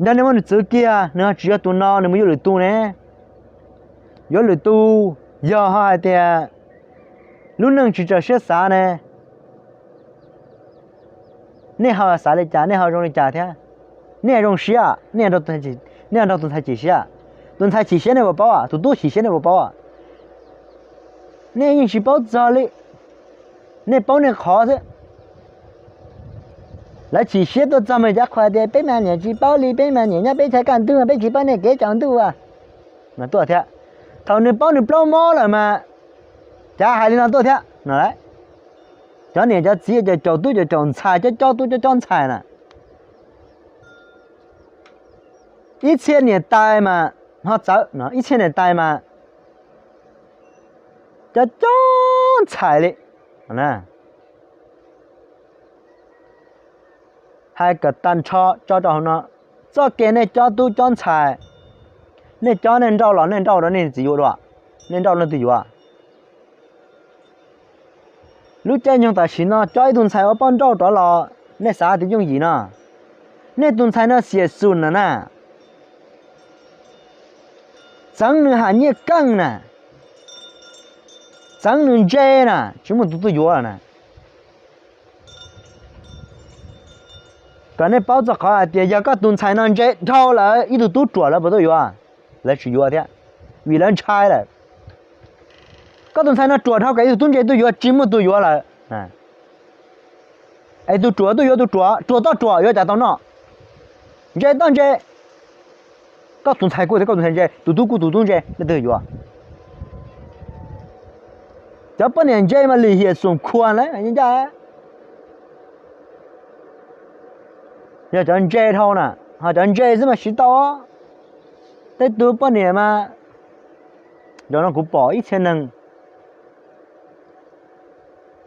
Yog nej muab nws txwv kiag, nws ho tsis yog tus no, nws mus yuav lwm tus ne. Yuav lwm tus, yog ho hais tias lub neej tsis raws siab xav ne, nej ho xav li cas, nej ho zoo li cas thiab? Nej zoo siab, nej, nej nrog tus ntxhais chim siab. Tus ntxhais chim siab nej puas paub? Tus tub chim siab nej puas paub? Nej yeej tsis paub txog li, nej paub nej qhov xwb. Lawv chim siab tuaj txog mas cav qhuas tias peb mas niam tsis paub li, peb mas niam nyob peb chaw kaj ntug, peb tsis paub nej kev tsaus ntuj a. Mas tuaj thiab, thaum nws paub nws plaub mob lawm mas cav hais li no tuaj thiab no lauj. Cov niam cov txiv caum tub caum ntxhais, cob cob tub cob cob ntxhais na, ib txhia niam tais mas ho txawv no, ib txhia niam tais mas cob cob ntxhais li. Hais kom tag nrho tso rau hauv no, txoj kev nej cob tub cob ntxhais, nej cob nej nrauj los nej nrauj rau nej txiv yuav dua, nej nrauj leej twg yuav? Lub caij nyoog tam sim no cob ib tug ntxhais ua poj nrauj rov los, nej xav tias yooj yim no? Nej tus ntxhais no xiam xum na na, txeev nws hais nyiaj keej na, txeev nws ntse na, tsis muaj tus tuaj yuav na. Kom nej paub txog qhov hais tias yog koj tus ntxhais no ntse dhau lawm, ib tug tub ruam lawv puas tuaj yuav? Lawv tsis yuav thiab, vim lawv ntshai lawm. Koj tus ntxhais no ruam dhau kom ib tug tub ntse tuaj yuav, tsis muaj tus yuav lawm. Es tus ruam tuaj yuav tus ruam, ruam toj ruam yuav cas tau noj? Ntse toj ntse. Koj tus ntxhais kuj tias koj tus ntxhais ntse, tus tub kuj tus tub ntse, leej twg yuav? Cov poj niam ntse mas lim hiam xum khuas lawm ncaj. Yog cov ntse dhau na, ho cov ntse xwb mas siv tau. Tej tug poj niam mas, zaum no kuv pom ib txhia neeg,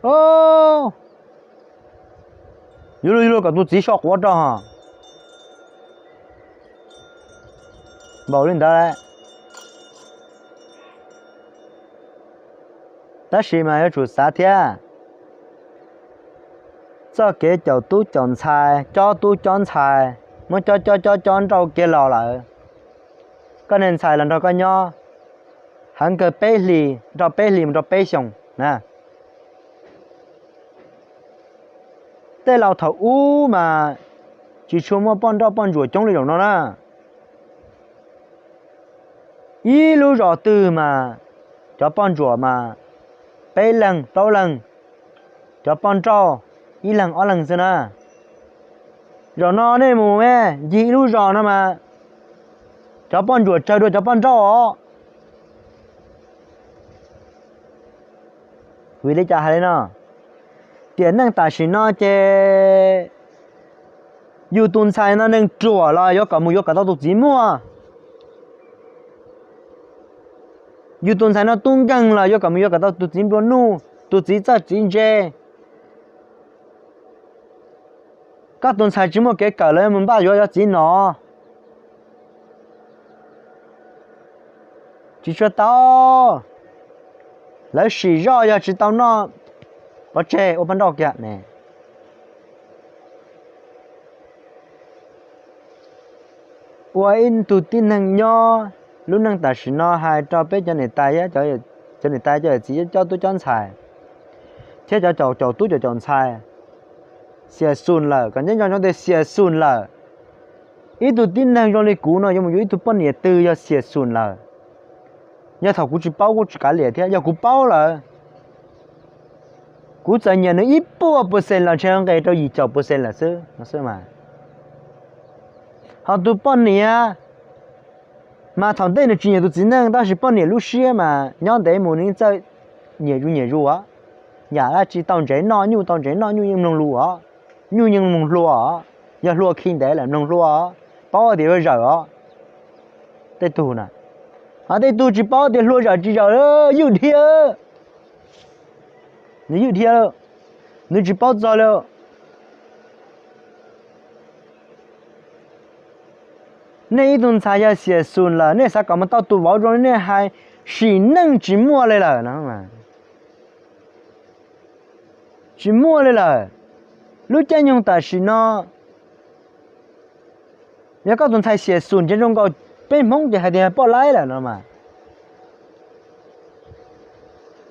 yuav luag yuav luag kom tus txiv so quav rau ho npaum li ntawd lawm. Tab sis mas yuav tsum xav thiab, txoj kev caum tub caum ntxhais, cob tub cob ntxhais, muab cob cob cob cob nrauj kiag los lawm, koj niag ntxhais los nrog koj nyob heev kawg peb hlis, nrog peb hlis mus rau peb xyoos na. Tej laus thaum ub mas tsis tshua muaj poj nrauj poj ntsuam coob li zaum no na. Ib lub zos twg mas cov poj ntsuam mas peb leeg plaub leeg, cov poj nrauj ib leeg ob leeg xwb na. Zaum no nej mus ncig ib lub zos no mas cov poj ntsuam tsawg dua cov poj nrauj os. Vim li cas hais li no? Tiam neej tam sim no ces yus tus ntxhais no neeg ruam los yuav kom mus yuav kom tau tus txiv muaj. Yus tus ntxhais no tub nkeeg los yuav kom mus yuav kom tau tus txiv nplua nuj, tus txiv txawj txiv ntse. Koj tus ntxhais tsis muaj kev kawm los mus npaj yuav yog txiv no. Tsis tshua tau. Lawv sim zoj yog tsis tau noj, pov tseg ua paj nrauj kiag ne. Ua ib tug tib neeg nyob, lub neej tam sim no hais rau peb cov niam tais, cov niam tais cov txiv, cov tub cov ntxhais, thiab cov caum tub caum ntxhais, xiam xum lawm, kom nco ntsoov tias xiam xum lawm. Ib tug tib neeg zoo li kuv no yuav mus yuav ib tug poj niam twg yog xiam xum lawm. Yog thaum kuv tsis paub kuv tsis kav liam thiab, yog kuv paub lawm, kuv txawm nyiam nws ib puas percent los ntshe nqes rau yim caum percent lawm xwb no xwb mas. Ho tus poj niam mas thaum ntej nws tsis nyiam tus txiv neej, tab sis poj niam lub siab mas nyob ntev mus nws yeej txawj nyiam zus nyiam zus os. Yam dab tsi tau ntsev noj nyuj, tau ntsev noj nyuj yeej mloog lus os, nyuj yeej mloog hlua os. Yog hlua khi ntev lawm mloog hlua os, paub tias yuav zawm os. Tej tug na, ho tej tug tsis paub tias hlua zawm tsis zawm, ywj dhia, nws ywj dhia, nws tsis paub txog li. Nej ib tug ntxhais yog xiam xum lawm, nej xav kom mus tau tus vauv zoo li nej hais, sim neej tsis muaj li lawm no. Tsis muaj li lawm. Lub caij nyoog tam sim no, yog koj tus ntxhais xiam xum ces zoo nkaus peb Hmoob ces hais tias poj laib lawm no mas.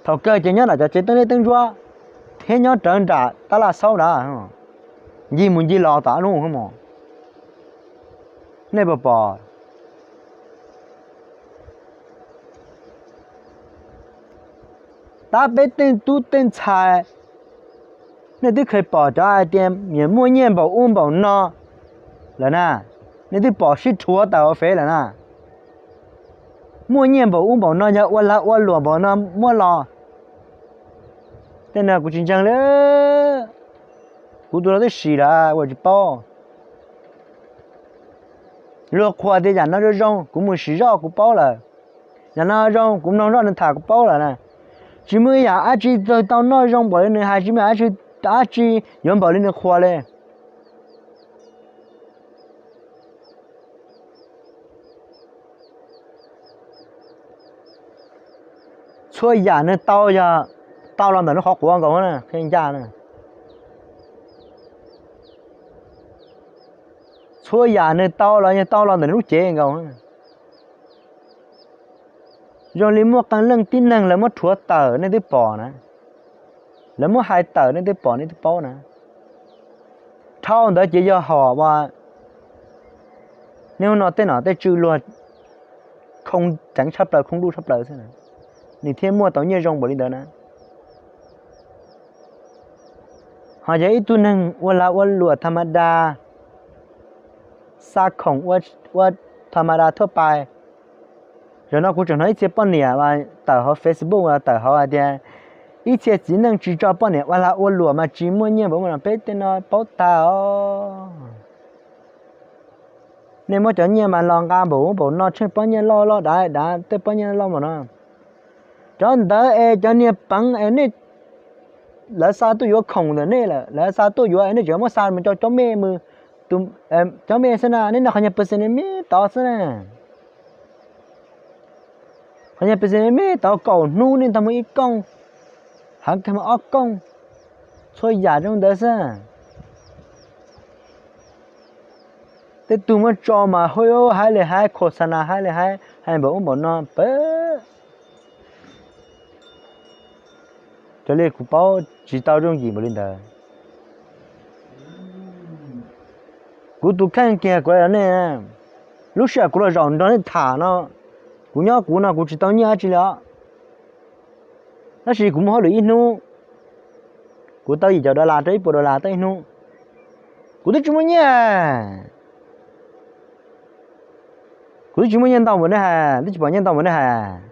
Thaum kawg ces nyob nram cov tsev teeb liab teeb ntsuab thiab nyob rawv nram tab laj xaub nrad, ncig mus ncig los tom ob hnub mus. Nej puas pom? Tab peb tej tub tej ntxhais, nej twb kheev pom cov hais tias nyias muaj nyiaj npaum ub npaum no lawm na, nej twb pom sib rhuav tawm hauv fev lawm na. Muaj nyiaj npaum ub npaum no yog ua lag ua luam npaum no muab los. Tej no kuv tsis ntseeg li. Kuv tus los twb sim lawm kuv tsis paub. Luag qhuas tias yam no zoo zoo, kuv mus sim zoj kuv paub lawm. Yam no zoo, kuv mloog zoj nws tham kuv paub lawm na. Tsis muaj ib yam dab tsi tau noj zoo npaum li nws hais, tsis muaj ib yam dab tsi yuav npaum li nws qhuas li. Txhua yam nws tau yog tau los ntawm nws qhov quav nkaus na, qhia ncaj na. Txhua yam nws tau los yog tau los ntawm nws lub cev nkaus. Zoo li muaj qee leej tib neeg lawv muab rhuav tawm nej twb pom na, lawv muab hais tawm nej twb pom nej twb paub na. Dhau ntawd ces yog hom uas nej hnub no tej nom tej tswv luag khoo ceev tshaj plaws, khoo duj tshaj plaws xwb, nws thiaj muaj tau nyiaj zoo npaum li ntawd na. Ho yog ib tug neeg ua lag ua luam tha ma da, xa khoom ua tha ma da thuaj pais. Zaum no kuv tseem hnov ib txhia poj niam tawm hauv Facebook, tawm hauv hais tias ib txhia txiv neej tsis tso poj niam ua lag ua luam mas tsis muaj nyiaj npaum no, peb tej no paub tag os. Nej muab cov nyiaj mas los nqa npaum ub npaum no, tsheej pob nyiaj loj loj dav dav, tej pob nyiaj loj npaum no. Cov ntawd es cov niag peev es nej, lawv xa tuaj yuav khoom ntawm nej lawm, lawv xa tuaj yuav es nej tseem muab xa mus rau cov me, cov me xwb na, nej noj qhov nyuag percent me tod xwb na. Qhov nyuag percent me tod kaum hnub nej ntog muaj ib kooj, heev kawg muaj ob kooj, txhua yam zoo ntawd xwb. Tej tug muab tso mas hais li hais, khos xa nas hais li hais, hais npaum ub npaum no pab. Raws li kuv paub tsis tau yooj yim npaum li ntawd. Kuv tus kheej kiag kuv hais rau nej, lub sij hawm kuv los zaum nrog nej tham no, kuv nyob kuv no kuv tsis tau nyiaj dab tsi li os. Tab sis kuv muaj hauj lwm ib hnub, kuv tau yim caum dollar rau ib puas dollar tau ib hnub. Kuv twb tsis muaj nyiaj, kuv twb tsis muaj nyiaj ntau npaum nej hais, twb tsis pom nyiaj ntau npaum nej hais.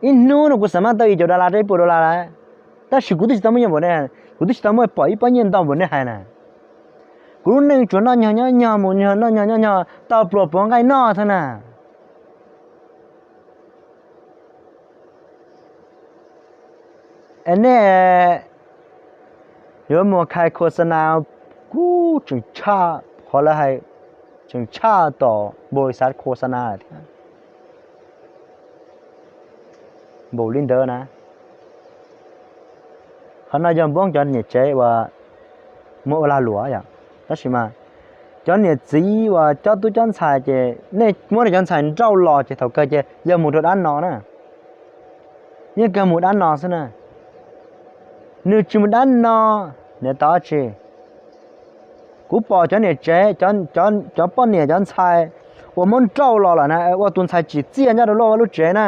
Ib hnub no kuv xav mas tau yim caum dollar rau ib puas dollar lawm, tab sis kuv twb tsis tau muaj nyiaj npaum nej, kuv twb tsis tau muaj pom ib pob nyiaj ntau npaum nej hais na. Kuv lub neej tsuas noj nyog nyob nyog mus nyog noj nyog nyob nyog tau pluas puav nqaij noj xwb na. Es nej Yuav mus khai khos xa na kuj tseem tshaj qhov lawv hais, tseem tshaj tom npau xav khos xa na lawm thiab. Npaum li ntawd na, qhov no yog npuab cov niam tsev uas muaj ua lag luam yom. Tab sis mas cov niam txiv uas cob tub cob ntxhais ces nej muab nej cov ntxhais nrauj los ces thaum kawg ces yog mus rau dab no na. Yeej kawg mus dab no xwb na. Nws tsis mus dab no, niam tau tsi? Kuv pom cov niam tsev, cov poj niam cov ntxhais uas muab nrauj los lawm na, ua tus ntxhais tsim txiaj nyob rau luag vaj lub tsev na,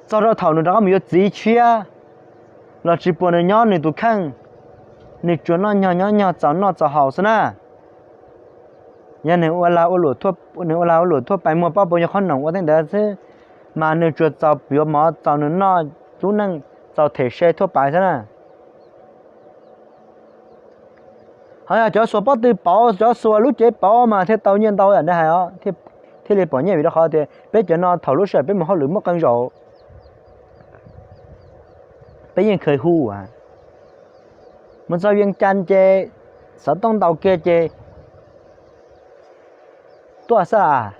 txog rau thaum nws rov qab mus yuav txiv tshiab los tsis pub nws nyob nws tus kheej, nws tsuas noj nyog nyob nyog txaus noj txaus haus xwb na. Yog nws ua lag ua luam, nws ua lag ua luam thuaj pais muag pob puas nyuag qhob noom ua tej ntawd xwb, mas nws tsuas txaus yuav mov txaus nws noj lub neej, txaus them se thuaj pais xwb na. Ho yog cov xuas pob tw pauv, cov xuas lub cev pauv mas thiaj tau nyiaj ntau yam nej hais os, thiaj li pom nyiaj vim rau qhov tias peb cov no thaum lub sij hawm peb mus hauj lwm muaj qee zaum peb yeej khaws hu mus txog Vias Cas ces xov tooj ntaus kiag ces tuaj xwb.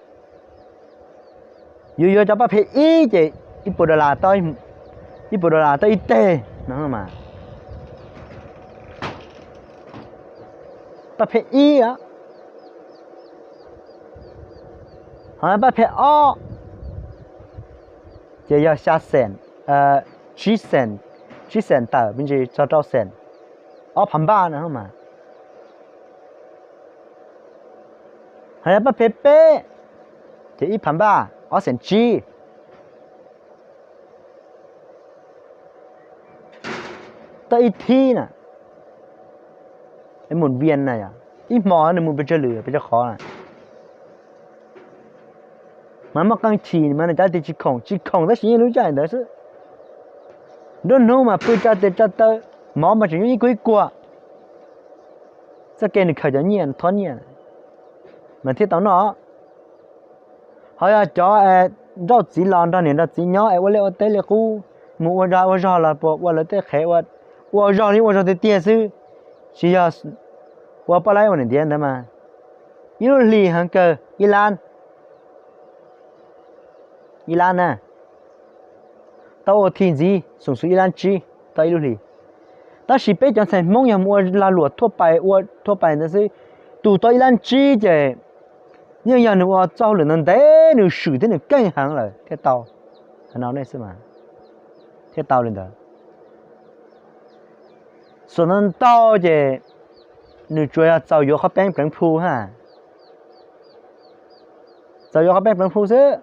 Yuav yuav cov paj phem ib ces ib puas dollar, ib puas dollar tau ib teg no mas. Paj phem ib, ho paj phem ob ces yog xya xees, tsib xees, tsib xees tawm me ntsis txog rau xees, ob phav npaj no mas. Ho yog paj phem peb ces ib phav npaj ob xees tsib. Tau ib thib na, mus Vias na yom, ib hmo nws mus pes tsawg lwm pes tsawg qhov na. Mas muaj qee chim mas nws cov tias tsis khoom, tsis khoom tab sis yeej lub caij ntawd xwb. Nruab hnub mas pw tsa tes tsa taw, mov mas tseem nyob ib kuag ib kuag. Txoj kev nws khaws cov nyiaj thob nyiaj mas thiaj tau noj. Ho yog cov nrauj txiv los nrog niam nrog txiv nyob es ua liaj ua teb li qub, mus ua dag ua zog los puas ua lawv tej qhev, ua zog li ua zog tiag tiag xwb, tsis yog ua poj laib ua niam ntiav ntawd mas ib lub hlis heev kawg ib lab, ib lab na. Tau ua thi ntxiv xoom xwm ib lab tsib tau ib lub hlis. Tab sis peb cov ntxhais Hmoob yog mus ua lag luam thuaj pais, ua thuaj pais ntawd xwb, tus tau ib lab tsib ces yeej yog nws ua txoj hauj lwm ntawd ntev, nws swm thiab nws keej heev lawm thiaj tau. Hais no nej xwb mas thiaj tau li ntawd. Xuam ntau ntau ces nws tsuas yog txaus yuav qhov peeb pleev phu ha, txaus yuav qhov peeb pleev phu xwb,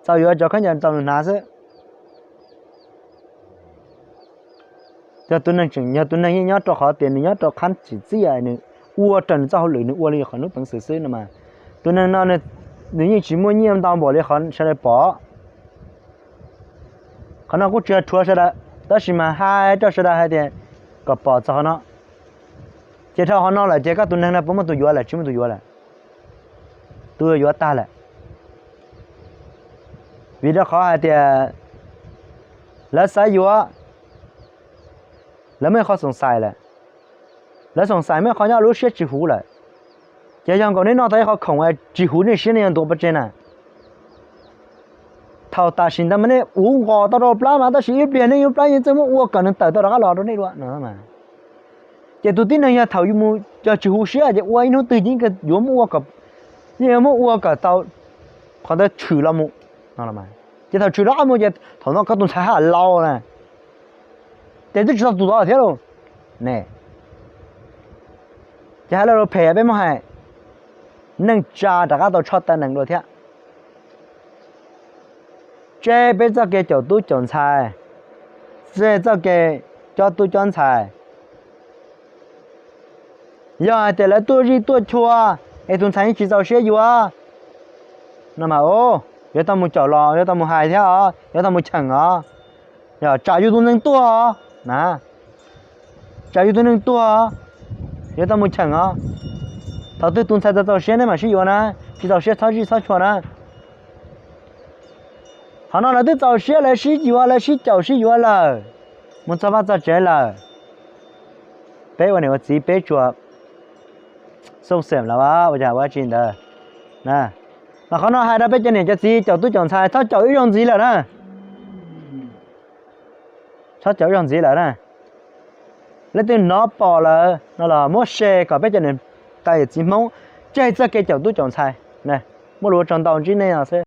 txaus yuav cov khaub ncaws txaus nws hnav xwb. Yog tus neeg tseem yog tus neeg yeej nyob rau qhov tias nws nyob rau qhab tsim txiaj, nws ua raws nws txoj hauj lwm, nws ua li qhov hnub peev xwm xwb no mas, tus neeg no nws yeej tsis muaj nyiaj ntau npaum li qhov sawv daws pom. Qhov no kuj tsis yog rhuav sawv daws, tab sis mas hais rau sawv daws hais tias kom pom txog qhov no. Ces dhau qhov no lawm ces koj tus neeg no puas muaj tus yuav lawm? Tsis muaj tus yuav lawm. Tus yuav tag lawm. Vim rau qhov hais tias lawv xav yuav, lawv muaj ib qho xoom xais lawm. Lawv xoom xais muaj ib qho nyob lub siab tsis huv lawm. Ces yog nkaus nej noj tau ib qho khoom tsis huv nej siab, nej yuav ntuav pov tseg na. Thaum tam sim ntawd mas nej uv nqos tau rau plab mas tab sis ib pliag nej yuav plab yeej txawj muab ua kom nws tawm tau rov qab los rau nej dua no. Ces tus tib neeg yog thaum mus yog tsis huv siab ces ua ib hnub twg ces yeej yuav muab ua kom, yeej yuav muab ua kom tau qhov ntawd tshwm los mus no. Ces thaum tshwm rov qab mus ces thaum no koj tus ntxhais haj laus na, ces twb tsis tau tus tod thiab lauj ne. Ces hais lo lus phem peb muab hais, neej tsa rov qab tau tsho taw nees dua thiab. Tseb peb txoj kev caum tub caum ntxhais, tseb txoj kev cob tub cob ntxhais. Yog hais tias lawv tuaj zij tuaj chua es tus ntxhais yeej tsis txaus siab yuav no mas, yuav tau mus caum los, yuav tau mus hais thiab os, yuav tau mus cheem os. Yog tsam yus tus neeg tuag os na, tsam yus tus neeg tuag os, yuav tau mus cheem os. Thaum twg tus ntxhais txaus txaus siab nej mam sib yuav na, tsis txaus siab txhob zij txhob chua na. Qhov no lawv twb txaus siab, lawv sib yuav, lawv sib caum sib yuav lawm, mus txog vaj txog tsev lawm. Peb ua niam ua txiv peb tsuas xoo xem lawm ua cas ua tsi ntawd. Mas qhov no hais rau peb cov niam cov txiv caum tub caum ntxhais txhob caum ib zaug ntxiv lawm na. Txhob caum ib zaug ntxiv lawm na. Leej twg hnov pom lawm no los muab share kom peb cov niam tais txiv Hmoob tseg txoj kev caum tub caum ntxhais. Muaj lus ua tsaug ntau ntsib nej os xwb.